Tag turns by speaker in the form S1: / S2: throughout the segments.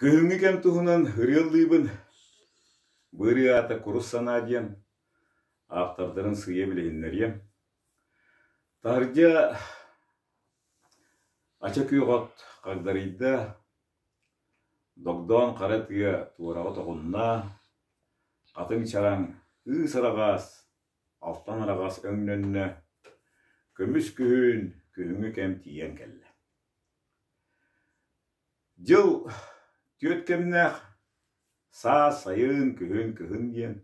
S1: Күһүҥҥү кэм туһунан ырыалыыбын. Бу ырыа аата «Курус санаа» диэн ааптардарын сыыйа билиһиннэриэм. Таһырдьа ача күөх от хагдарыйда, догдоон хара тыа туораҕа тоҕунна, хатыҥ чараҥ ыыс араҕас, алтан араҕас өҥнөннө, көмүс күһүн, күһүҥҥү кэм тиийэн кэллэ. Дьыл түөрт кэмнээх саас, сайын, күһүн, кыһын диэн.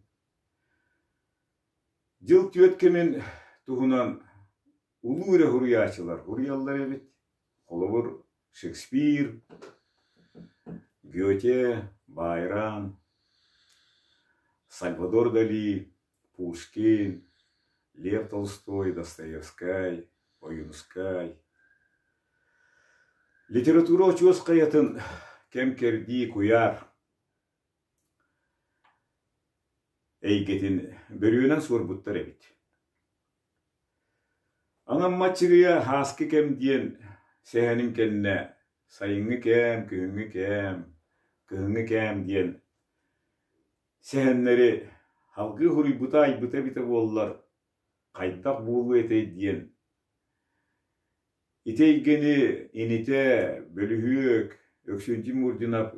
S1: Дьыл түөрт кэмин туһунан улуу эрэ суруйааччылар суруйаллар эбит. Холобур, Шекспир, Гёте, Байрон, Сальвадор Дали, Пушкин, Лев Толстой, Достоевскай, Ойуунускай. Литература очуос хайатын кэм-кэрдии куйаар эйгэтин бөрүөнэн суорбуттар эбит. Анаммат чыгыйа Һааскы кэм диэн сэһэнин кэннэ сайыҥҥы кэм, күһүҥҥү кэм, кыһыҥҥы кэм диэн сэһэннэри салгыы суруйбута айбыта эбитэ буоллар, хайдах буолуо этэй диэн ити эйгэни инитэ бөлүһүөк Өксүүнтий Мурдинов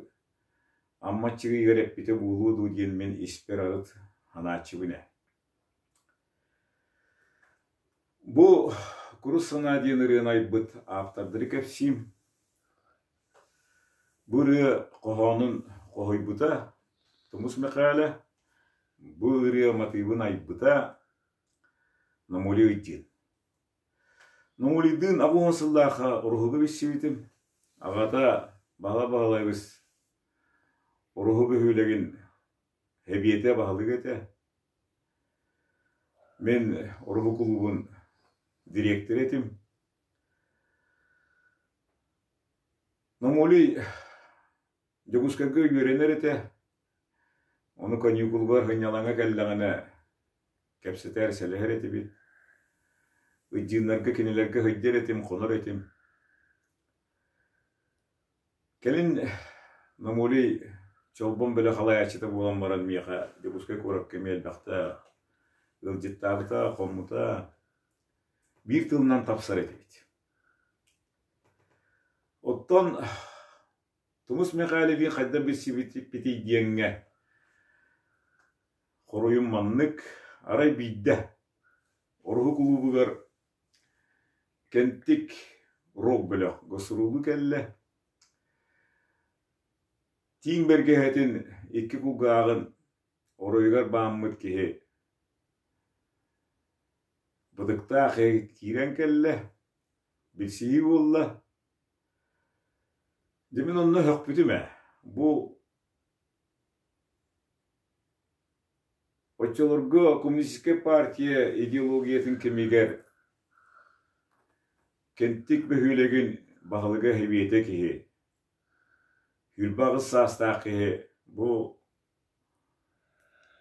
S1: Амма Аччыгыйыгар эппитэ буолуо дуу диэн мин испэр арыт санааччыбын ээ. Бу «Курус санаа» диэн ырыаны айбыт ааптардары кэпсиим. Бу ырыа хоһоонун хоһуйбута Тумус Мэхээлэ, бу ырыа матыыбын айбыта Намулий Ыйдыын. Намулийдыын 80 сыллаахха уруһуйга билсибитим. Аҕата Баһылай Баһылайбыс уруһу бөһүөлэгин Эбиэтэ баһылык этэ. Мин Уруһу кулуубун дириэктэрэ этим. Намолий Дьокуускайга үөрэнэр этэ. Ону каникулугар сынньалаҥҥа кэллэҕинэ кэпсэтэр, сэлэһэр этибит. Ыйдьыыннарга кинилэргэ сылдьар этим, хонор этим. Кэлин Намолий Чолбон бөлөх салайааччыта буолан баран миэхэ Дьокуускай куоракка эмиэ элбэхтэ ыалдьыттаабыта, хоммута. Биир тылынан тапсар этибит. Оттон Тумус Михайловиһы хайдах билсибиппитий диэҥҥэ хоруйум маннык: арай биирдэ Ороһу кулуубугар Кэнтик рок-бөлөх гастролу кэллэ. Тииҥ бэргэһэтин икки кулгааҕын оройугар бааммыт киһи бытыктаах киирэн кэллэ, билсиһии буолла. Дьэ мин онно өһөхпүтүм ээ. Бу Оччолорго Коммунистическай партия идеологиятын кэмигэр Кэнтик бөһүөлэгин баһылыга Сэбиэтэ киһи, 28 саастаах киһи бу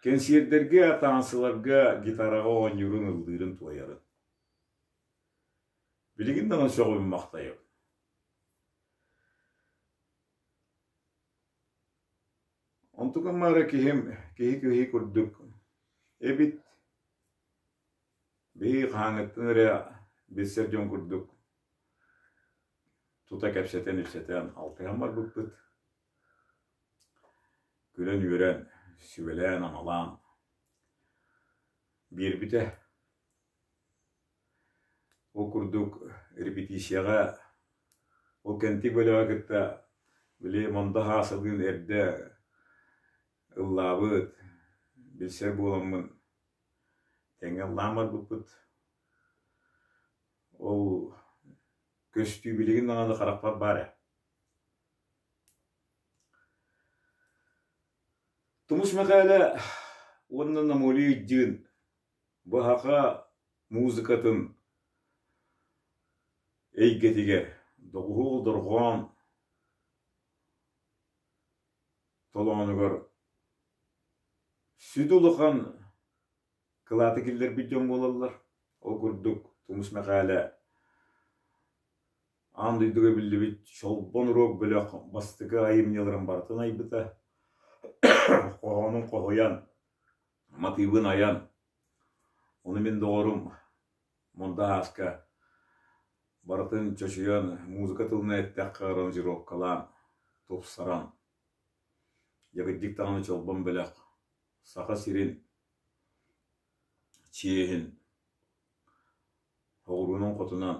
S1: кэнсиэрдэргэ, таансыларга гитараҕа оонньуурун, ыллыырын, туойарын. Билигин даҕаны сөҕөбүн-махтайабын. Онтукам эрэ киһим киһи-киһи курдук эбит, биһиги хаһааҥҥыттан эрэ билсэр дьон курдук тута кэпсэтэн-ипсэтэн алтыһан барбыппыт. Күлэн-үөрэн, сүбэлээн-амалаан биэрбитэ. Ол курдук репетицияҕа ол Кэнтик бөлөҕө кытта били Мондо Хаасалыын эрдэ ыллаабыт, билсэр буоламмын тэҥҥэ ыллаан барбыппыт. Ол көстүү билигин даҕаны харахпар баар ээ. Тумус Мэхээлэ уонна Намолий Ыйдьыын Баһаха музыкатын эйгэтигэр доҕуһуол дорҕоон толоонугар сүдү улахан кылааты киллэрбит дьон буолаллар. Ол курдук Тумус Мэхээлэ. Аан дойдуга биллибит Чолбон уруок бөлөх бастакы айымньыларын барытын айбыта. Хоһоонун хоһуйан, матыыбын айан, ону мин доҕорум Мунда Ааска барытын чочуйан, музыка тылынан эттэххэ аранжировкалаан, тупсаран, дьэ даҕаны Чолбон бөлөх Саха сирин чиэһин Оҕуруунан-хотунан,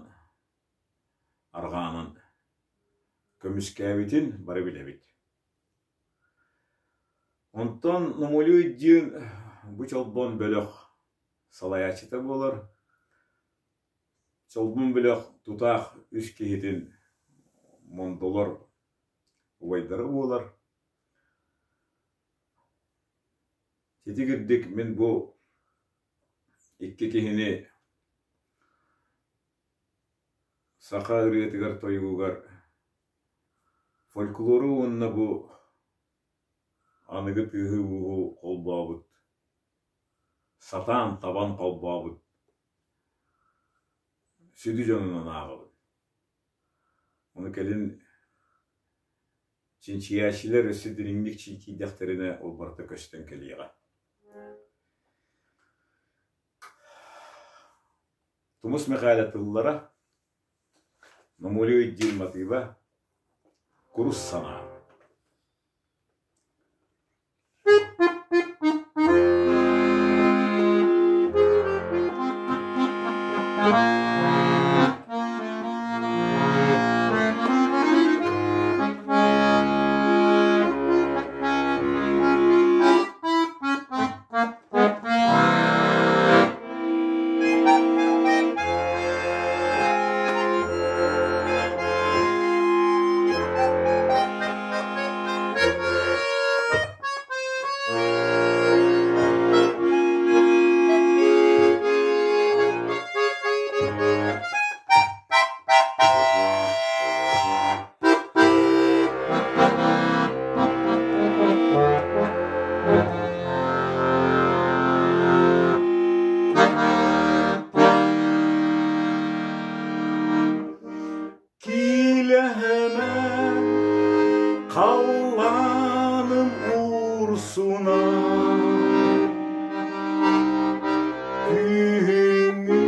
S1: арҕаанан көмүскээбитин бары билэбит. Онтон Намолюй диэн бу Чолбон бөлөх салайааччыта буолар. Чолбон бөлөх тутаах үс киһитин Мондолор убайдара буолар. Ити курдук мин бу икки киһини саха ырыатыгар-тойугугар фольклору уонна бу аныгы тыаһы-ууһу холбообут, сатаан табан холбообут сүдү дьонунан ааҕабын. Ону кэлин чинчийээччилэр өссө дириҥник чинчийдэхтэринэ ол барыта көстөн кэлиэҕэ. Тумус Мэхээлэ тыллара, Намолюй диир матыыба, курус санаа. Киилэһэмэ халлааным урсуна Күһүҥҥү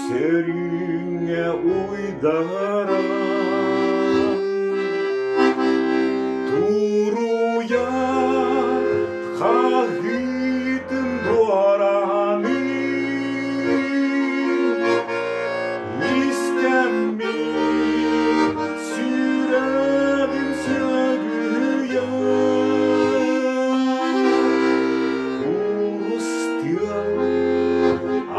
S1: сөрүүҥҥэ уйдара Туруйа хаһыытын дуораанын Истэммин сүрэҕим сүөрүйэн Курус тыал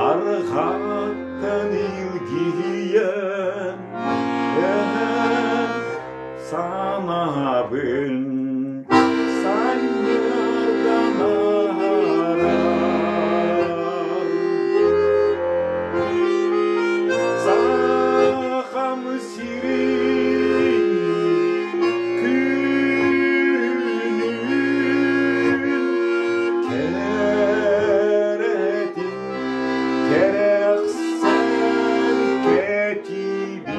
S1: арҕааттан илгийэн Санаабын санньыардан аһарар Сахам сирин күнүн кэрэтин кэрэхсээн кэтиибин.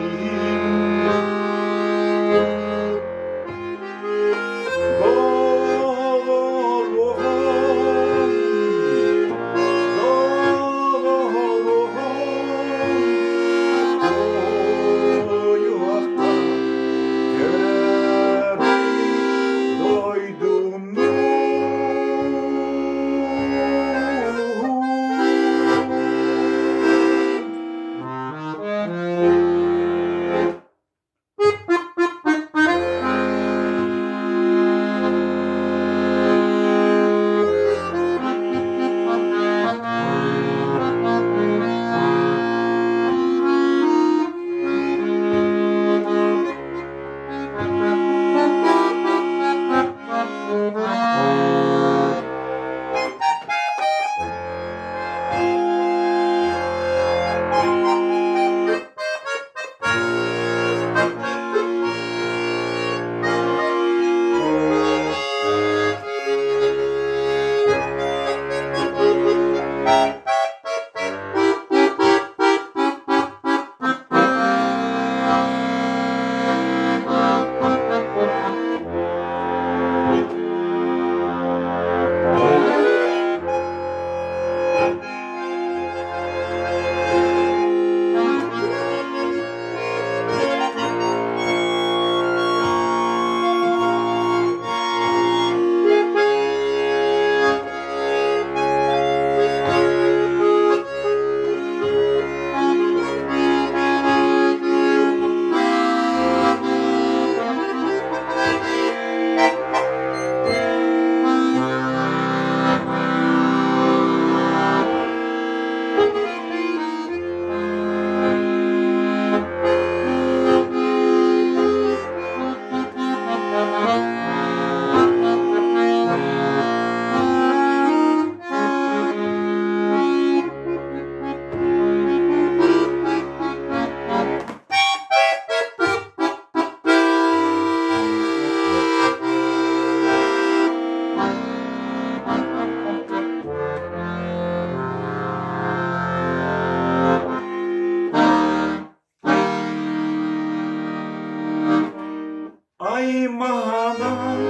S1: Аймаһанан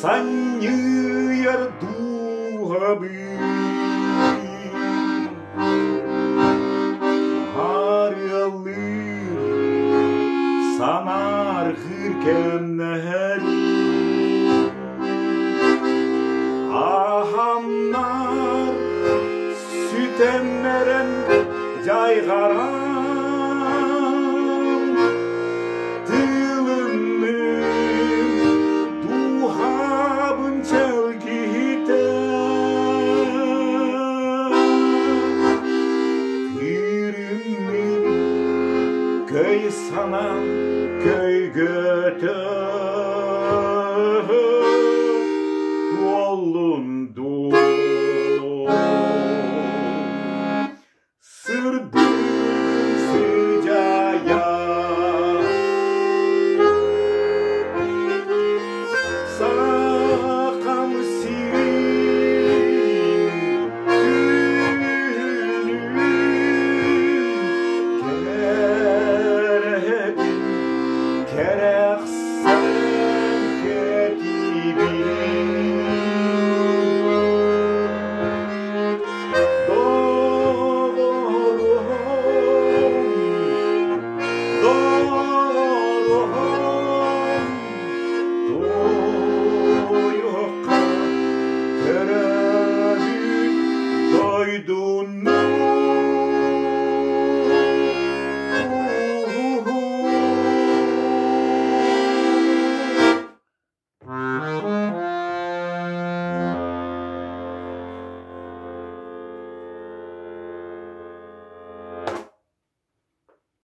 S1: санньыйар дууһабын Арыаллыыр санаарҕыыр кэмнэһэрин Аһамнар сүтэннэрэн дьайҕаран Тылынным дууһабын чэлгитэ Күүрүммүн көй санаам көйгөтө Туоллун дуу Сырдык сыдьаайа Сахам сирин күнүн кэрэтин кэрэ.